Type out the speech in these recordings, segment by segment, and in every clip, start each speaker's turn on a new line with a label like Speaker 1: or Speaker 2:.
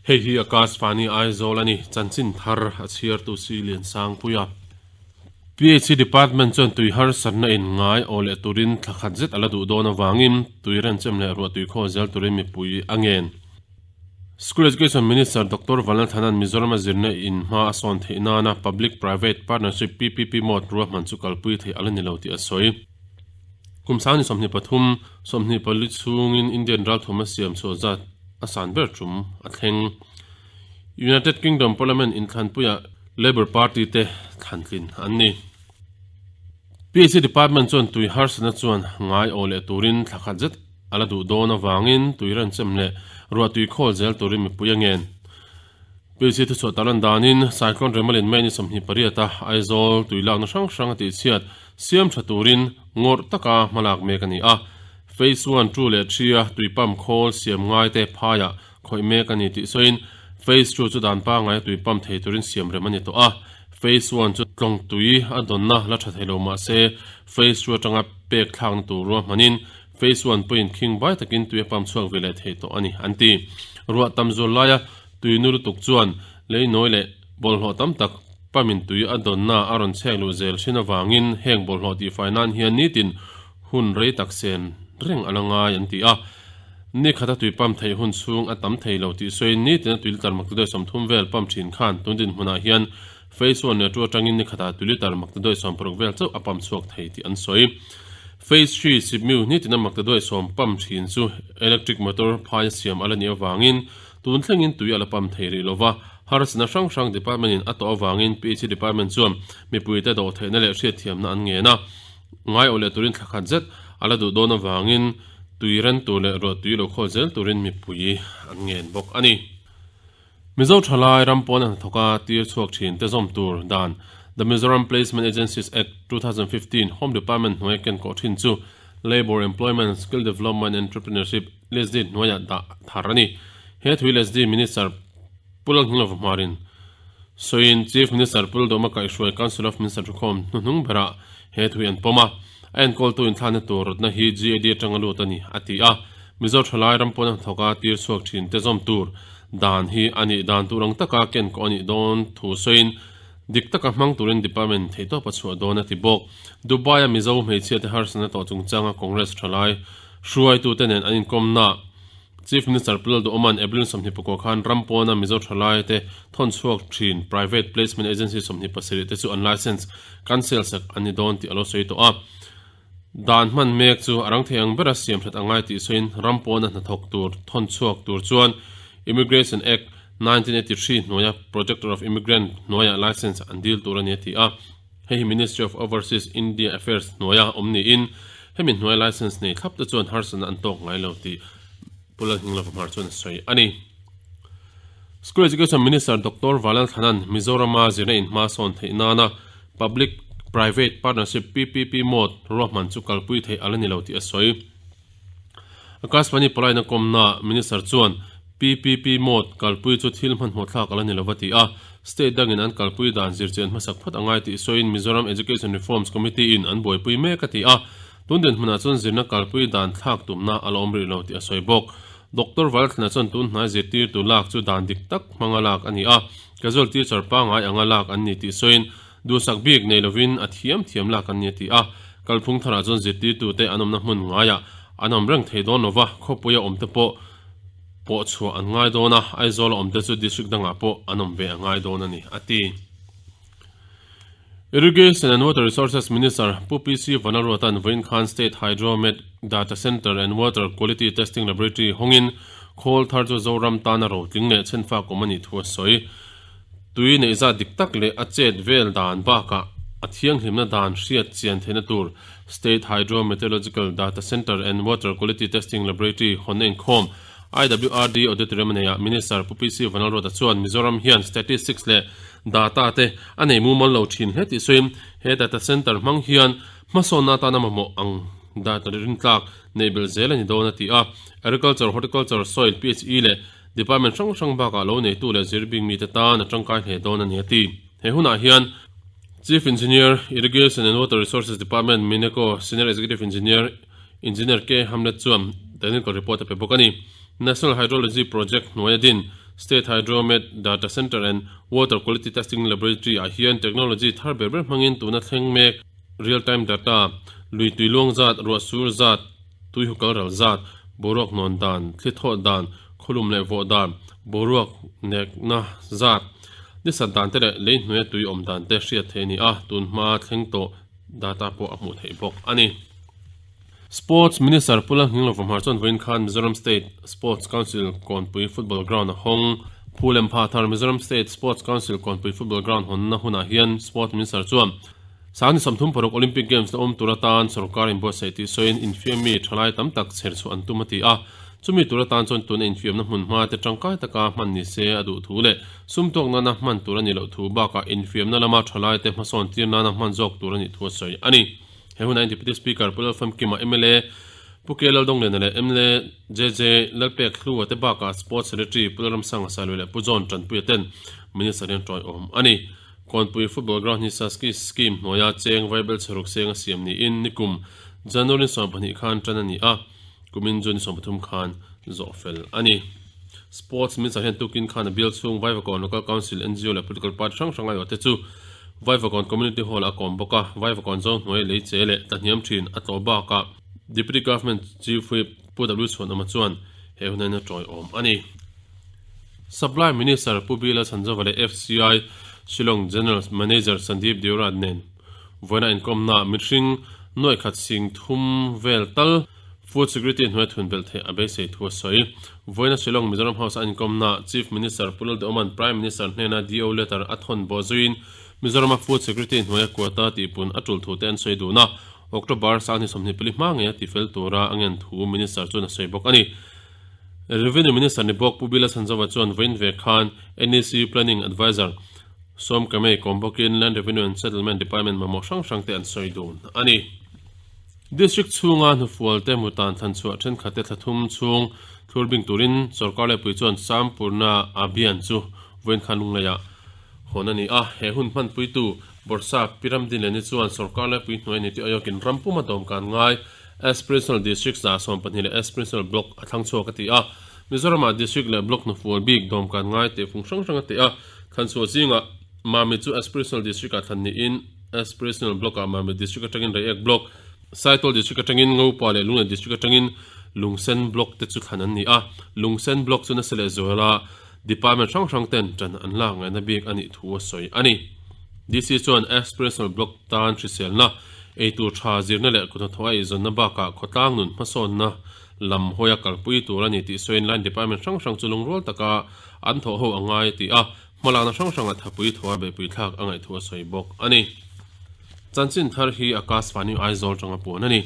Speaker 1: Hei hi Akashvani Aizawl a ni, chanchin thar a chhiartu si Liansangpuia. PHC Department chuan tui harsatna in ngai aw leh turin thla khat zet a la duh dawn avangin tui renchem leh ruah tui khaw zel turin mipui a ngen. School Education Minister Doctor Vanlalthana'n Mizoram a zirna in hma a sawn theih nana Public Private Partnership, PPP, mode ruahman chu kalpui theih a la ni lo tih a sawi. Kum sang ni 23, 24 chhungin Indian ralthawm a siam chhuah zat a san ber tum a thleng. United Kingdom Parliament inthlanpuiah Labour Party te thlantlin an ni. PHC Department chuan tui harsatna chuan ngai aw leh turin thla khat zet a la duh dawn avangin tui renchem leh ruah tui khawl zel turin mipui a ngen. PHC thuchhuah tarlan danin Cyclone Remalin May ni 28 a Aizawl tui lakna hrang hrang a tihchhiat siam tha turin ngawrh taka hmalak mek a ni a. Phase one, two leh three a tui pump khawl siam ngaite phaiah khawih mek a ni tih sawiin Phase two chu dan pangngai a tui pump thei turin siam rem a ni tawh a. Phase one chu tlawng tui a dawnna la tha thei lo mah se Phase two atanga pek thlakna tur ruahmanin Phase one pawhin khing bai takin tui a pump chhuak ve leh thei tawh a ni an ti. Ruah tam zual laia tui nu lutuk chuan lei nawi leh bawlhhlawh tam tak pumpin tui a dawnna a rawn chhek luh zel thin avangin heng bawlhhlawh tihfai nan hian nitin hun rei tak sen reng a la ngai an ti a. Ni khata tui pump theih hun chhung a tam thei lo tih sawiin nitin a tui litre makta dawih 30 vel pump thin khan tun dinhmunah hian Phase one leh two atangin ni khatah tui litre makta dawih 60 vel chauh a pump chhuak thei tih an sawi. Phase three Sipmiu nitin a makta dawih sawm pump thin chu electric motor phai a siam a la nih avangin tun thlengin tui a la pump thei rih lova, harsatna hrang hrang department in a tawh avangin PHE department chuan mipuite dawhtheihna leh hriatthiamna an ngen a. Ngai awh leh turin thla khat zet a la duh dawn avangin tui ren tur leh ruah tui lo khawl zel turin mipui an ngen bawk a ni. Mizo thalai ram pawn a hnathawka tir chhuak thin te zawm tur dan The Mizoram Placement Agencies Act, 2015 Home Department hnuaia ken kawh thin chu Labour, Employment, Skill Development and Entrepreneurship, LESD, hnuaiah dah thar a ni. He thui LESD Minister Pu Lalhnilova hmarin sawiin Chief Minister Pu Lalduhma kaihhruai Council of Minister thukhawm hnuhnung berah he thui an pawm a, a enkawltu inthlakna tur rawtna hi GAD atanga lut a ni, a ti a. Mizo thalai ram pawn a hnathawk a tir chhuak thin te zawm tur dan hi a nih dan tur ang taka ken kawh a nih dawn thu sawiin dik taka hmang turin department theihtawp a chhuah dawn a ti bawk. Dubai-a Mizo hmeichhia te harsatna tawh chungchanga Congress thalai hruaitute nen an inkawmnaah Chief Minister Pu Lalduhawma'n April 24 khan ram pawna Mizo thalaite thawn chhuak thin Private Placement Agency 27 te chu an licence cancel sak an ni dawn tih a lo sawi tawh a. Dan hman mek chu a rang thei ang bera siam that a ngai tih sawiin ram pawna hnathawk tur thawn chhuak tur chuan Immigration Act, 1983 hnuaia Protector of Immigrant hnuaia licence an dil tur a ni a ti a. Hei hi Ministry of Overseas India Affairs hnuaia awm niin hemi hnuaia licence nei thlap te chuan harsatna an tawk ngai lo tih Pu Lalhninglova Hmar chuan a sawi a ni. School Education Minister Doctor Valalthana'n Mizorama zirna in hma sawn theih nana Public Private Partnership, PPP, mode ruahman chu kalpui theih a la ni lo tih a sawi. Akashvani pawlaina kawmnaah Minister chuan PPP mode kalpui chu thil hmanhmawh thlak a la ni lo va ti a, state dangin an kalpui dan zirchian hmasak phawt a ngai tih sawiin Mizoram Education Reforms Committee in an buaipui mek a ti a, tun dinhmunah chuan zirna kalpui dan thlak tumna a la awm rih lo tih a sawi bawk. Doctor Valthlana chuan tun hnai zirtirtu lak chu dan dik tak hmanga lak a ni a, casual teacher pangngai anga lak an ni tih sawiin duhsak bik nei lovin a thiam thiam lak an ni a ti a, kalphung tharah chuan zirtirtute an awmna hmun ngaiah an awm reng thei dawn lova, khawpuia awmte pawh pawh chhuah an ngai dawn a, Aizawla awmte chu district dangah pawh an awm ve a ngai dawn a ni, a ti. Irrigation and Water Resources Minister Pu PC Vanaruatan vawiin khan State Hydromet Data Centre and Water Quality Testing Laboratory hawngin khawl thar chu Zoram tana rotling leh chhenfak awm a nih thu a sawi. Tui neih zat dik tak leh a chet vel dan bakah a thianghlimna dan hriat chian theihna tur State Hydrometeorological Data Centre and Water Quality Testing Laboratory hawnna inkhawm IWRD Auditorium a neiah Minister Pu PC Vanlalruata chuan Mizoram hian statistics leh data te a nei mumal lo thin hle tih sawiin he data centre hmang hian hmasawnna atana mamawh ang data rintlak neih belh zel a ni dawn a ti a. Agriculture, Horticulture, Soil, PHE leh Department hrang hrang bakah lo neitu leh zir bik mite tan a tangkai hle dawn a ni a ti. He hunah hian Chief Engineer, Irrigation and Water Resources Department, Mineco Senior Executive Engineer, Engineer K. Hamlet chuan technical report a pe bawk a ni. National Hydrology Project hnuaia din State Hydromet Data Centre and Water Quality Testing Laboratory ah hian technology thar ber ber hmangin tuna thleng mek real time data, lui tui luang zat, ruah sur zat, tui hukal ral zat, boruak hnawn dan, thli thawh dan, khawlum leh vawh dan, boruak nekna zat, nisat dan te leh lei hnuaia tui awm dan te hriat theih a ni a, tun hma thleng tawh data pawh a hmuh theih bawk a ni. Sports Minister Pu Lalnghinglova hmar chuan vawiin khan Mizoram State Sports Council Kawnpui Football Ground a hawng. Phu lem pha thar Mizoram State Sports Council Kawnpui Football Ground hawnna hunah hian Sports Minister chuan Sangni 36 Olympic Games la awm tur atan sorkar inbuatsaih tih sawiin infiammi thalai tam tak chher chhuah an tum a ti a. Chumi tur atan chuan tuna infiamna hmun hma te tangkai taka hman ni se a duh thu leh sum tawk nana hman tur a nih loh thu bakah infiamna lama thalai te hmasawn tir nana hman zawk tur a nih thu a sawi a ni. He hunah hian Deputy Speaker Pu Lalfamkima mla Pu K Laldongliana leh mla JJ Lalpek Hlua te bakah Sports Secretary Pu Lalramsanga Sailui leh Pu John Tanpuia ten Minister hian tawiawm a ni. Kawnpui Football Ground hi Saski Scheme hnuaia cheng vaibel chheruk seng a siam niin nikum January ni 12 khan tan a ni a, kumin June ni 13 khan zawh fel a ni. Sports Minister hian tukin khan a bial chhung Vaivakawn Local Council, NGO leh Political Party hrang hrang aiawhte chu Vaivakawn Community Hall ah a kawm bawk a, Vaivakawn zawng hnuai lei che leh tlahniam thin a tlawh bakah Deputy Government Chief Whip Pu W Chhuanawma chuan he hun hian a tawiawm a ni. Supply Minister Pu Bila Chhanzova leh FCI Shillong General Manager Sandeep Deorat nen vawiina inkawmnaah mihring nuaikhat sing thum vel tal Food Security hnuai thun belh theih a beisei thu a sawi. Vawiina Shillong Mizoram House a inkawmnaah Chief Minister Pu Lalduhawma'n Prime Minister hnena DO letter a thawn bawh zuiin Mizorama Food Security hnuaia quota tihpun a tul thute an sawi dun a, October sanghnih 24 hma ngei a tifel tura a ngen thu Minister chuan a sawi bawk a ni. Revenue Minister ni bawk Pu Bila Chhanzova chuan vawiin ve khan NEC Planning Adviser Sawm Kamei kawm bawkin Land Revenue and Settlement Department mamawh hrang hrangte an sawi dun a ni. District chhunga hnufualte mutan thlanchhuah thenkhatte thla thum chhung thlur bing turin sorkar laipui chuan Sampurna Abhiyan chu vawiin khan lungleiah hawn a ni a. He hun hmanpuitu Bawrhsap Pi Ramdinleni chuan sorkar laipui hnuai ni tih aiokin ram puma dawmkan ngai Aspirational District 12 leh Aspirational Block a thlang chhuak a ti a. Mizoramah District leh Block hnufual bik dawmkan ngai tehfung hrang hrang a ti a. Thlanchhuah zingah Mami chu Aspirational District-ah thlan niin Aspirational Block-ah Mamit District atangin Reiek Block, Saitual District atangin Ngopa leh Lunglei District atangin Lungsen Block te chu thlan an ni a. Lungsen Block chu nasa leh zuala Department hrang hrang ten tan an lak ngaihna bik a nih thu a sawi a ni. DC chuan Aspirational Block tan hriselna, eitur tha zirna leh kuthnathawh a eizawnna bakah khawtlang nun hmasawnna lam hawia kalpui tur a ni tih sawiin line department hrang hrang chu lungrual taka an thawh ho a ngai a ti a. Hmalakna hrang hranga thapui thaw a beihpui thlak a ngaih thu a sawi bawk a ni. Chanchin thar hi Akashvani Aizawl tanga puan a ni.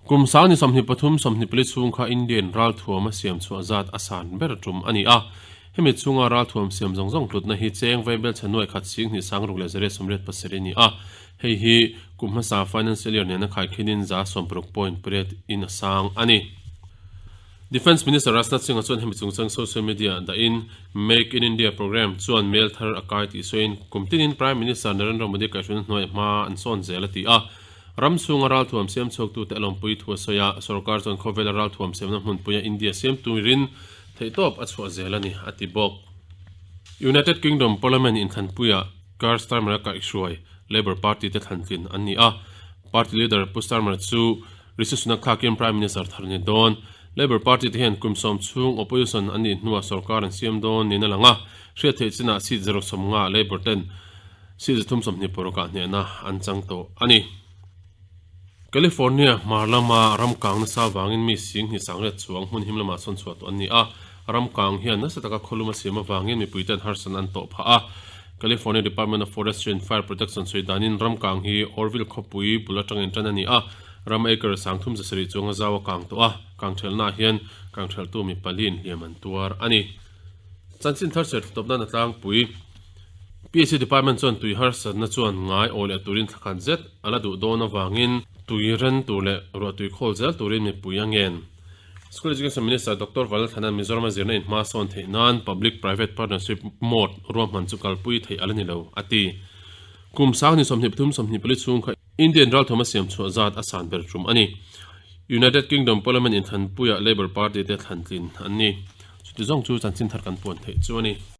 Speaker 1: Kum sang ni 23 24 chhung kha Indian ralthuam a siam chhuah zat a san ber tum a ni a. Hemi chhunga ralthuam siam zawng zawng hlutna hi cheng vaibel chhe nuai khat sing hnih sang ruk leh zariat sawmriat pasarih a ni a. Hei hi kum hmasa financial year nena khaikhin in 60 point pariat in a sang a ni. Defence Minister Rajnath Singh-a chuan hemi chungchang social media-ah dahin Make in India programme chuan mail thar a kai tih sawiin kum tinin Prime Minister Narendra Modi kaihhruaina hnuaiah hma an sawn zel a ti a. Ram chhunga ralthuam siam chhuaktute a lawmpui thu a sawi a, sorkar chuan khawvela ralthuam siamna hmunpuia India siam turin theihtawp a chhuah zel a ni, a ti bawk. United Kingdom Parliament inthlanpuiah Keir Starmer-a kaihhruai Labour Party te thlantlin an ni a, party leader Pu Starmer chu Rishi Sunak thlakin Prime Minister thar a ni dawn. Labour Party te hian kum sawm chhung opposition an nih hnuah sorkar an siam dawn niin a lang a, hriat theih chinah seat zaruk sawmnga Labour ten seat zathum sawmhnih parukah hnehna an chang tawh a ni. California hmar lama ram kang nasa avangin mi sing hnih sangriat chuang hmun him lamah sawn chhuah tawh an ni a, ram kang hian nasa taka khawlum a siam avangin mipui ten harsatna an tawh phah a. California Department of Forestry and Fire Protection sawi danin ram kang hi Orville khawpui bul atangin tan a ni a, Ram acre sangthum zasarih chuang a zau a kang tawh a, kang thelnaah hian kang thelhtu mi pali inhliam an tuar a ni. Chanchin thar serh tawp nan a tlangpui. PHC Department chuan tui harsatna chuan ngai aw leh turin thla khat zet a la duh dawn avangin tui ren tur leh ruah tui khawl zel turin mipui a ngen. School Education Minister Doctor Valthana Mizoram a zirna in hma sawn theih nan Public Private Partnership mode ruahman chu kalpui theih a la ni lo, a ti. Kum sang ni 23 24 chhung kha Indian ralthawm a siam chhuah zat a san ber tum a ni. United Kingdom Parliament inthanpuiah Labour Party te thlantlin an ni. Chuti zawng chu chanchin thar kan puan theih chu a ni.